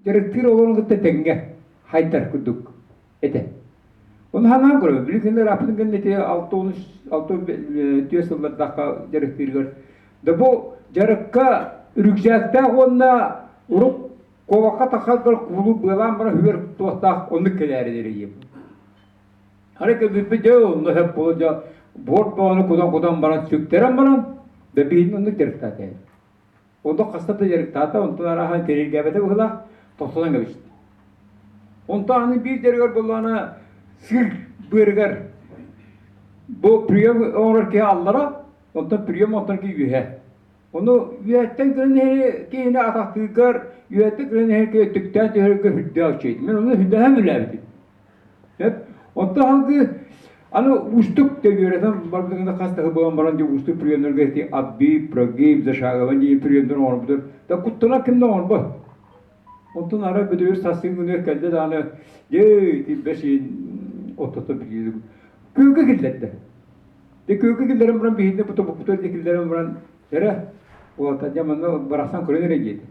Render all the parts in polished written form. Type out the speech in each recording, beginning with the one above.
дьарыктыыр оҕолорун кытта тэҥҥэ хайдар курдук этэ. Ону санаан көрөбүн, били кинилэр ааппытын кэннэ ити 64 сыллардаахха дьарыктыырыгар да бу дьарыкка рюкзактээх уонна урук куобахха тахсаргар куулу быалаан баран үөр туохтаах оннук кэлээри эрийиэм. Арай кэлбиппит дьэ онно сөп буола дьэ буор бөҕөнү кутан-кутан баран сүктэрэн баран да биһигини оннук дьарыктаата. Онно хаста да дьарыктаата, онтон арааһа интэриэһиргээбэтэ быһыылаах, тохтотон кэбистэ. Онтон аны биир дьарыгар буоллаҕына сыр быарыгар бу прием оҥорор киһи аллара, онтон прием оттон киһи үөһэ. Ону үөһэттэн көрөн иһэр киһини атахтыыргар, үөһэттэн көрөн иһэр киһи өттүктээн түһэргэ сүрдээх үчүгэй. Мин ону сүрдээҕин үлээбитим. Сөп. Онтон салгыы аны уустук да үөрэтэн барбытыгына хас да буолан баран дьэ уустук приемнарга ити оббив, прогиб, зашагование диэн приемнар оҥорбутар. Да куттанар ким да оҥорбот. Онтон арай бүдүрүс сарсын күнүгэр кэллэ даҕаны дьэ ити бэс ыйын ортото билиилик күөлгэ киллэрдэ. Дьэ күөлгэ киллэрэн баран биһиги бу тобукпутугар дьэ киллэрэн баран эрэ уолаттар дьэ манна барахсан көрөн эрэ диэтэ.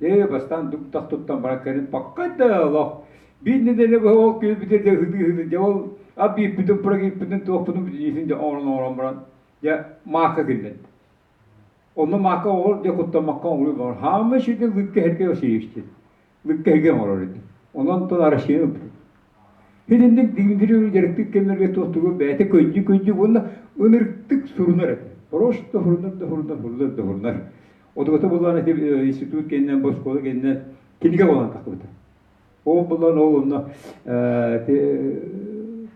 Ээ, бастаан дук-дах туттан баран кэлин паккай да олох. Биир нэдиэлэ быһа ол күөлбүтүгэр дьэ ыһытыы-ыһытыы дьэ ол абииппитин, прогиппитин, туохпутун бүтүннүүтүн дьэ оҥорон-оҥорон баран дьэ маакка киллэрдэ. Онно маакка оҕор дьэ куттаммакка оҥоруу баар. Хааммай сирдэ лыкка иһэргэ Васильевич диэн. Лыкка иһэргэ оҥорор этэ. Онон онтон Россияны ылбыт. Итинник Дмитрий дьарыктык кэмнэргэ туохтугу бэйэтэ көйдүү-көйдүү уонна ынырыктык сурунар этэ. Просто сурунар да сурунар, сурунар да сурунар. Отугата буллаан ити институт кэннинэн, бу оскуола кэннинэн кинигэ буолан тахсыбыта. Ол булан ол онно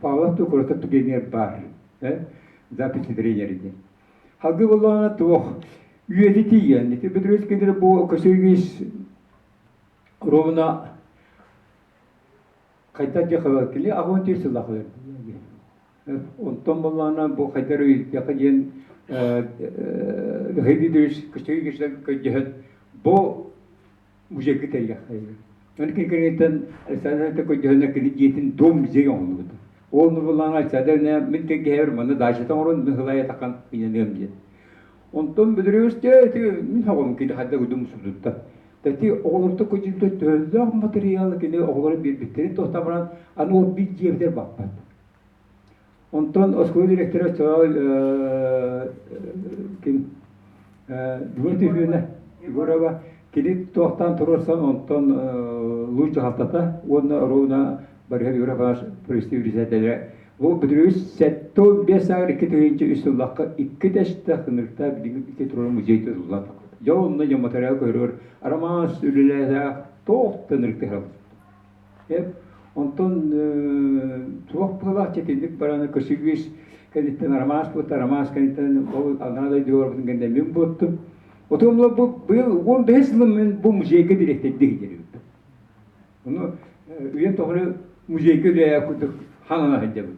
Павлов Тукурата түгэнигэр баар. Запись тренер диэн. Халгы буллаана туох үйэтитийэн ити Петрович кедр бу Косыгис ровно хайдах дьэ кини аҕын түс сыллаах Онтон буоллаҕына бу хайдар ыйытыахха диэн Михаил Дмитриевич Кочегин көрдөһөн бу музейга тэрийиэххэ Оны кэнниттэн Александр көрдөһөннөр кини дьиэтин дом музей оҥоһуллубута. Ол буоллаҕына Александр мин кэргэһэбэр манна дачата оҥорон мин сылайа таххан ыйаныам диэн. Онтон Бөдүрүөс дьэ ити мин оҕом кини хайдах удум сутутта. Ити оҕолорто көдьүлтэ төһөлөөх материалы кини оҕолоро биэрбиттэрин туохтан баран аны ол биир дьиэбитэр баппат. Онтон оскуола директора оччоҕо ким Любовь Тихоновна Егорова кини туохтаан туруорсан онтон луч дьаһалтата уонна ровно Борис Егоров провести председателэ бу Петрович 75 сааһыгар 2003 сыллахха икки тэстэх ынырыктаах билиҥҥи ити турар музей тутуллан тахсыбыт. Дьэ онно дьон материал көрөр арамаас үлэлээх туох да ынырыктаах Онтон туох быһыылаах итинник баран көсүгүс кэнниттэн Ромас буолта, Ромас кэнниттэн ол анараа дойдуга барбытын кэннэ мин буоттум. Отон бу быйыл 15 сылым мин бу музейга дириэктэрдии сылдьар Ону үйэм тухары музейга үлэлээх курдук ханана сылдьабын.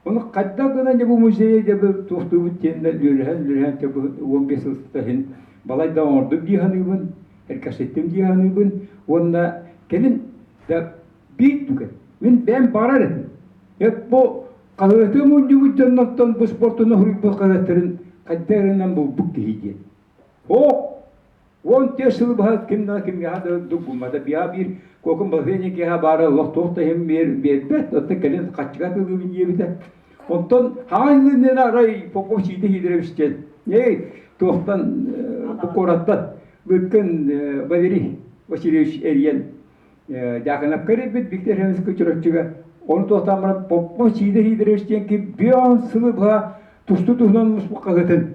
Ону хайдах гынан дьэ бу музейы дьэ бу туохтуубут диэннэ үөлэһэн үөлэһэн дьэ бу 15 сыл иһин балайда оҥордум дии саныыбын, эркэситтим дии саныыбын уонна кэлин да биир түгэн мин бэйэм баҕарар этим. Эт бу хаһыаты мунньубут дьоннортон бу спортуна суруйбут хаһыаттарын хайдах эрэнэн булбут киһи диэн. Оо, 14 сылы быһа ким да кимҥэ да дуггуммата. Биа биир куокун балаһыанньа киэһэ баара олох туох да иһин биэрбэт. Оттон кэлин хаччыга атыылыыбын диэбитэ. Онтон хаҥас илиинэн арай Попов Сиидэ Сидорович диэн эй туохтан бу куораттан Лыткын Валерий Васильевич эрийэн Дьаакынапка эрийбит Виктор Ивановичка Чурапчыга ону туохтаан баран Попов Сиидэ Сидорович диэн ким бион сылы быһа тусту туһунан муспут хаһыатын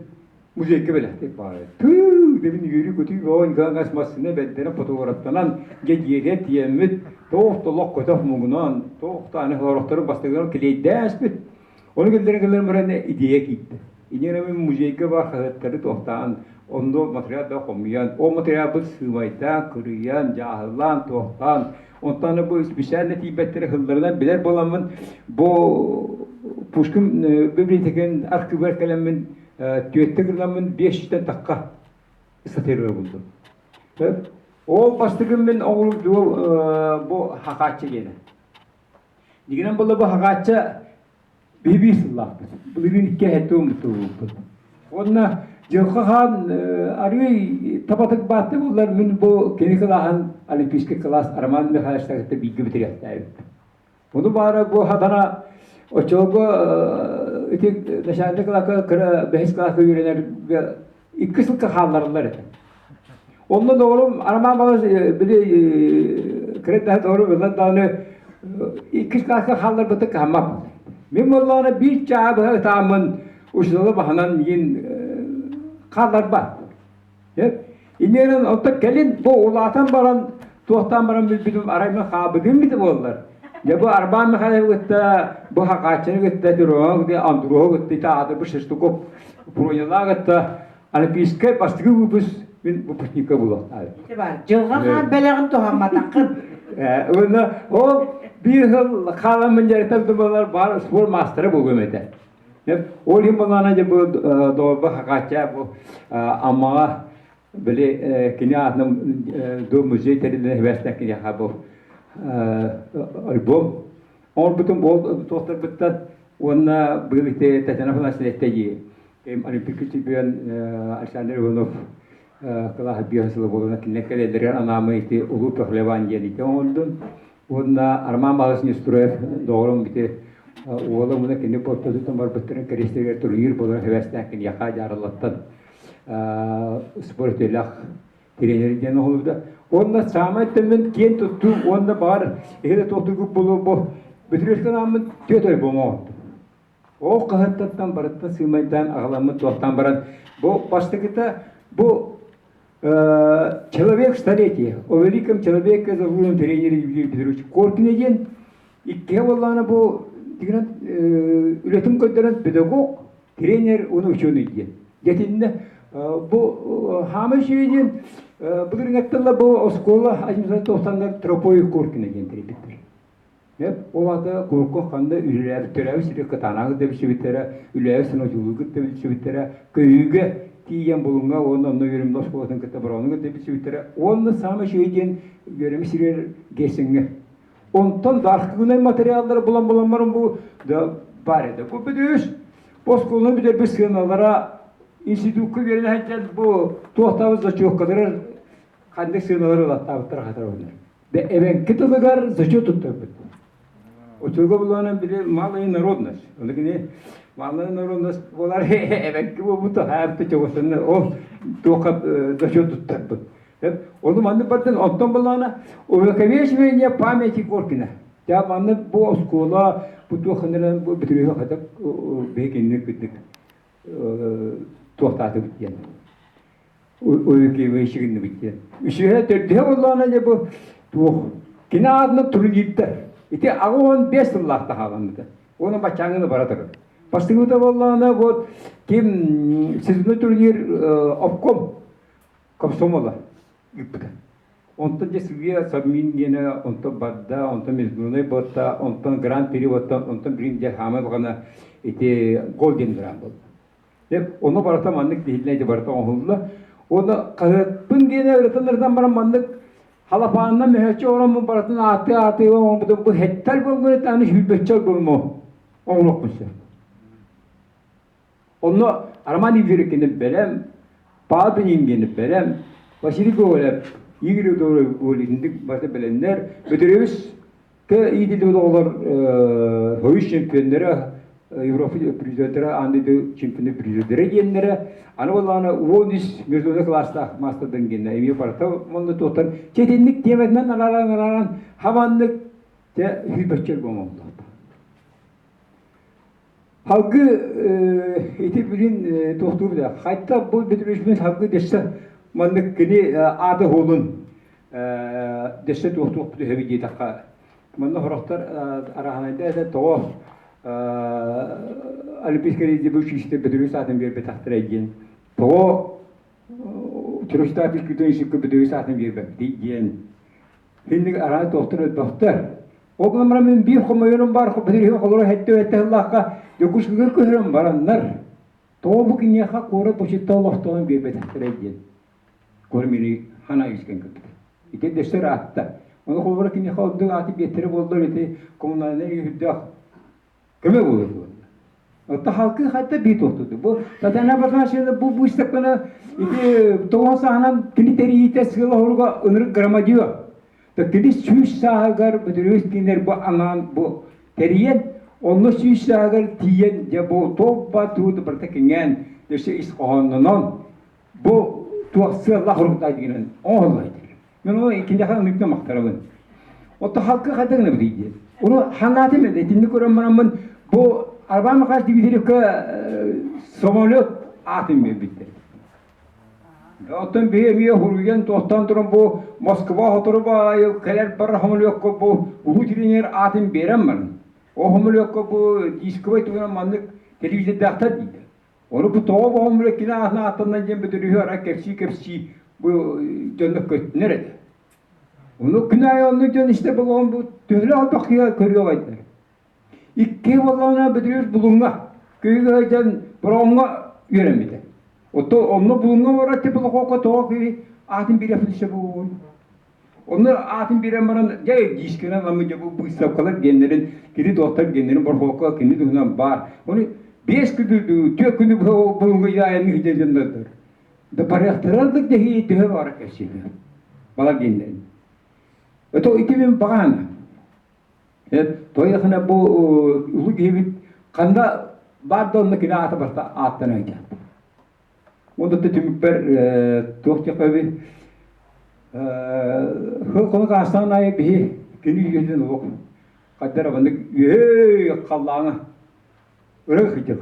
музейга бэлэхтик баара. Тыы дебин үөрүү-көтүү бөҕө гаҥас массыына бэрдэрэ фотографтанан дьэ дьиэгэ тиэммит туох да олох көтөх муҥунан туох да аны сорохтору бастакынан килиэйдээспит. Ону кэллэрин кэллэрин баран идея киирдэ. Инньэ мин музейга бар хаһыаттары туохтаан онно материал да хомуйан, ол материалбыт сыымайдаан, кырыйан, дьааһылаан, туохтаан, онтон бу специально тиийбэттэрэ сылларынан билэр буоламмын бу Пушкин библиотекатын архивыгар кэлэммин түөттэ гынаммын биэс сүүстэн тахха сатыырга булдум. Ол бастакы мин оҕолум бу хахааччы диэнэ. Дигинэн буолла бу хахааччы биһи биир сыллаахпыт. Былырыын икки эһэтти умнутуллубуппут. Уонна Дьылҕа хаан арыый табатык баатты буллар мин бу кини кылааһын олимпийский класс Роман Михайловичтан кытта бииргэ бүтүрүөхтээбиппин. Ону баара бу хатана оччолорго ити начальник кылааска кыра бэһис кылааска үөрэнэргэ икки сылга хаалларыллар этэ. Онно доҕорум Роман Павлович били кыра доҕорум ылан даҕаны иккис кылааска хаалларбыты кыһаммаппын. Мин буоллаҕына биир чааһы быһа ытааммын учууталы баһынан миигин хаалларбат. Иннинэн оттон кэлин бу улаатан баран туохтаан баран билбитим арай мин хаабытым бит буоллар. Дьэ бу Арбан Михайловы кытта бу Хакааччыны кытта Тюрога кытта Андруһу кытта ити аатырбыт Шестаков Пронялаах кытта Олимпийскай бастакы выпуск мин выпускникка булуохтаабыт. Ити бар, дьылҕа хаан бэлэҕин туһамматаххын. Уонна ол биир сыл хааламмын дьарыктан думалар баар спорт маастара буолуом этэ. Ол иһин буоллаҕына дьэ бу доҕорбо Хакаачча бу Аммаҕа били кини аатынан дом музей тэриллэн сибээстээх киниэхэ бу альбом оҥорбутум ол туохтарбыттан уонна быйыл ити Татьяна Афанасьевна эттэ дии Олимпийский чемпион Александр Иванов кылааһа биэс сыла буолуна кинилэр кэлэллэригэр анаамы ити Улуу Пехлеван диэн ити оҥордум Уонна Роман Павлович Неустроев доҕорум ити уола уонна кини ортотуттан барбыттарын кэриэстэригэр турнир буолар сибээстээх киниэхэ дьаарыллаттан спорт үтүөлээх тренер диэн оһолбута. Уонна саамай төммүн киэн туттуу уонна баҕар иһи да туохтугут буолуо бу Бөтүрүөскэ анааммын түөрт альбом оҥордум. Ол хаһыаттартан барыттан сыымайдаан аҕаламмыт туохтаан баран бу бастакыта бу Человек столетия. О великом человеке заслуженном тренере Евгений Петрович Коркине диэн иккиһэ буоллаҕына бу тигинэн үлэтин көрдөрөн педагог, тренер уонна ученый диэн. Дьэтиннэ бу хаамай үчүгэй диэн былырыҥаттан бу оскуола администратор Тропой Коркина диэн тэрийбиттэр. Ол аата курукка ханна үлэлээбит төрөөбүт сири кытаанаҕы да билсибиттэрэ, үлэлээбит санаочулугу да билсибиттэрэ, көйүүгэ тиийэн булуҥҥа уонна онно үөрэммит оскуолатын кытта бороҕону кытта билсибиттэрэ. Уонна саамай үчүгэй диэн үөрэммит сиригэр Гессеҥҥэ. Онтон архивнай материаллары булан-булан баран бу да баар этэ. Бу бүтүс оскуоланы бүтэрбит сыаналара институкка үөрэнэ сылдьан бу туохтаабыт зачеткалары ханнык сыаналары ылаттаабыттара хатырабыннар. Эбэҥки тылыгар зачет туттарбыт. Оччолорго буллаҕына били малая народность. Ону кини малая народность буолар эбэҥки буолбута хаапты чогосунна ол туохха зачет туттарбыт. Ону маннык бардын онтон буллаҕына увековечивание памяти Коркина. Дьэ маннык бу оскуола бу туохханынан бу бүтүрүһү хатак биһи кырдык туохтаатыбыт диэн. Уйукиевич гынныбыт диэн. Үсүһэ, төрдүһэ буоллаҕына дьэ бу туох кини аатынан турнирдар. Ити 85 сыллаах таһааламмыта. Уонна баччааҥҥыны бара турар. Бастыҥыта буоллаҕына вот ким сезонный турнир обком комсомола ыыппыта. Онтон дьэ сыыйа Совмин диэнэ онтон барда, онтон международный буолта, онтон гран-при буолта, онтон билин дьэ хаамай баҕана ити голден гран буолла. Дьэ, ону барыта маннык тиһиллэн ити барыта оҥоһулла. Уонна хаһыаппын диэнэ ырытан-ырытан баран маннык халапаанынан мөһөөччү оҥороммун барытын ааттыы-ааттыы оҥорбутум бу хэттэр буолгун аны сүүрбэччэ альбому оҥоруохпун сөп. Онно Роман Егорович бэлэм, Павел диэни бэлэм, Василий Гоголев, Игорь Гоголев итинник барыта бэлэмнэр. Бөтүрүөбүс иитиллибит оҕолор Союз чемпионнара, Европа призердара, аан дойду чемпионы призердэрэ диэннэрэ, аны буоллаҕына 13 международный класстаах маастардан диэннэ эмиэ барыта уонна туохтан чэтинник тиэмэтинэн арааран-арааран хабаннык те сүүрбэччэ альбом оҥордохто. Халгы ити билин туохтуур да хайта бу бүтүрүшмүн халгы дессе маннык кини аата уһулун дессе туохтуох төһөбү диэтэххэ манна сорохтор араһанайда этэ тоҕо Олимпийскай резервы Бөтүрүс аатын биэрбэтэхтэрэ диэн тоҕо Трустаах физкультурнай Бөтүрүс аатын биэрбэппитий диэн Инник араас туохтар өлбөхтөр. Ол гынан баран мин биир хомойорум баар били холоро хэттэ сыллаахха Дьокуускайга көһөрөн бараннар тоҕо бу киниэхэ куорат бочуттаах олохтооҕун биэрбэтэхтэрэ диэн кормили хана үскэн кыппыта. Ити дөссөр аатта. Ону холобура киниэхэ ордук ааты биэттэрэ буоллар ити коммунальнай үһүрдээх көмө буолар буолла. Оттон халкы хайта бии туохтуду. Бу Татьяна Афанасьевна бу выставканы ити тоҕон саһынан кини тэрийиитэ сыала хоруга ынырык громадье. Кини сүүс сааһыгар Бөтүрүөс кинилэр бу анаан бу тэрийэн, онно сүүс сааһыгар тиийэн дьэ бу туох туут барыта киҥээн өссө ис хоһооннонон бу туох сыаллаах хоруктаах дигинэн оҥоһуллар. Мен ону киниэхэ ынырыктан махтанабын. Оттон халкы хайдах гынабытый диэн. Ону ханаатым этэ, итинник көрөн бараммын бу Арбаа Михайлович Дмитриевка самолет аатын биэрбиттэр. Оттон биһи эмиэ хуруйан туохтаан туран бу Москва сотору баайы кэлэр барар самолекка бу улуу тренер аатын биэрэн баран ол самолекка бу дисковай туһунан маннык телевизордаахтар дииллэр. Ону бу тоҕо бу самолет кини аатын ааттанна диэн бөтөрүһү арай кэпсии-кэпсии бу дьонно көттүнэр этэ. Ону күн аайы оннук дьон истэ болоон бу төһөлөөх элбэх киһи көрүөх айдар. Икки буоллаҕына Бөтүрүөс Булуҥҥа күһүгү сылдьан Бороҕоҥҥо үөрэммитэ. Оттон онно Булуҥҥа олорор теплоходка тоҕо киһи аатын биэриэхпин сөп буолуой? Онно аатын биэрэн баран, дьэ диискэнэн ламмыт дьэ бу быыстапкалар геннэрин, кини туохтар геннэрин борхуокка кини туһунан баар. Ону биэс күнү, түөрт күнү быһа ол Булуҥҥа айанныы сылдьар дьоннордор. Да барыахтарар да дэһии төһө баара кэпсиир. Балар геннэрин. Это ити мин баҕаана. Тойохуна бу улуу киһибит ханна баар да онно кини аата барыта ааттана сылдьар. Уонна түмүкпэр туох диэххэ Хыл хонук аастаҕын аайы биһи кини үйэтин олох хайдар маннык үөһээ халлааҥа өрө сылдьар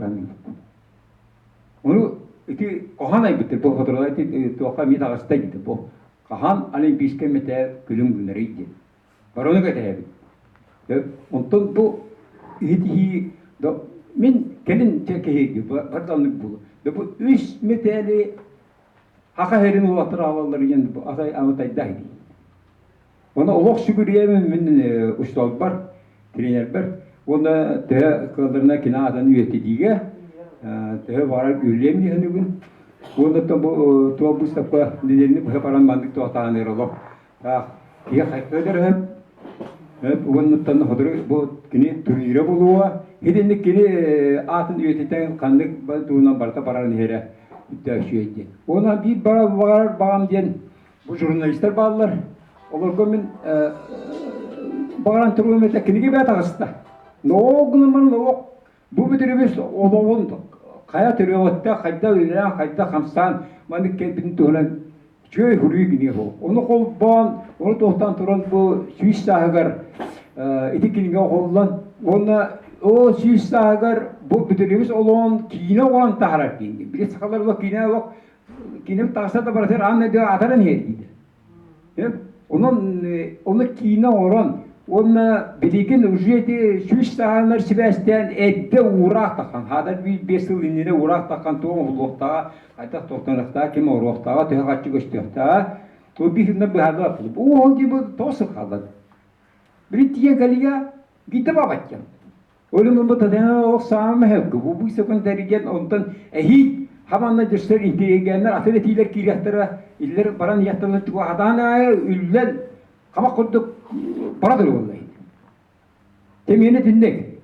Ону ити хаһан айбыттар бу сотору ити туохха эмиэ таҕыста диэтэ бу хаһан олимпийскай мэтээл күлүм гыннарый диэн. Барону кэтэһэбит. Онтон бу иһитиһии мин кэлин киһи бар да оннук буолуо. Да бу үс мэтээли хаха сирин уолаттар аҕалаллар диэн атай аматайдаах дии. Оны олох сүгүрүйэбин мин учууталбар, тренербэр уонна төһө кыалларына кини аатын үйэтитиигэ төһө баҕарар үлэлиэм дии саныыбын. Уонна бу туох быыстапка нэдиэлэни быһа баран маннык туохтаан олох Киһи хайҕыыр өп, өп уоннуттан сотору бу кини турнира буолуоҕа. Итинник кини аатын үйэтитэн ханнык туһунан барыта баран иһэрэ үчүгэй диэн. Уонна биир баҕарар баҕам диэн бу журналистар бааллар. Олорго мин баҕаран туруом этэ кинигэ бэйэ таҕыста. Ноо гынан баран олох бу бүтүрүбүс олоҕун хайа төрүөҕүттэн хайдах үлэлээн хайдах хамсаан маннык кэлбитин туһунан үчүгэй суруйуу кинигэ суох. Ону холбоон, ону туохтаан туран бу сүүс сааһыгар ити кинигэ оҕоллон уонна ол сүүс сааһыгар бу бүтүрүбүс олоҕун киинэ оҥорон таһаарар диэн. Били сахалар олох киинэ олох киинэ таҕыста да барытыгар аан дойду атаран иһэр дииллэр. Онон ону киинэ оҥорон уонна билигин уже ити сүүс сааһынан сибээстээн эрдэ уураах таххан, хаатар биир биэс сыл иннинэ уураах таххан туох оҥоһуллуохтааҕа, хайдах туохтаныахтааҕа, ким оҥоруохтааҕа, төһө харчы көстүөхтээҕэ, ол биир сылынан быһаарыллыбат. Ол дии бу тоҕо сыл хаалла? Били тиийэн кэлигэ биирдэ баабаттыам. Өлүм ылбыт Татьяна саамай мөһөккө бу быысакын тэрийэн онтон эһиил хаманна дьөссөр интеллигеннэр атын этиилэр киириэхтэрэ иллэр баран иһэхтэринэ туохатаан аайы үллэн хабах курдук бара туруоллай. Тэмиэнэ тинник.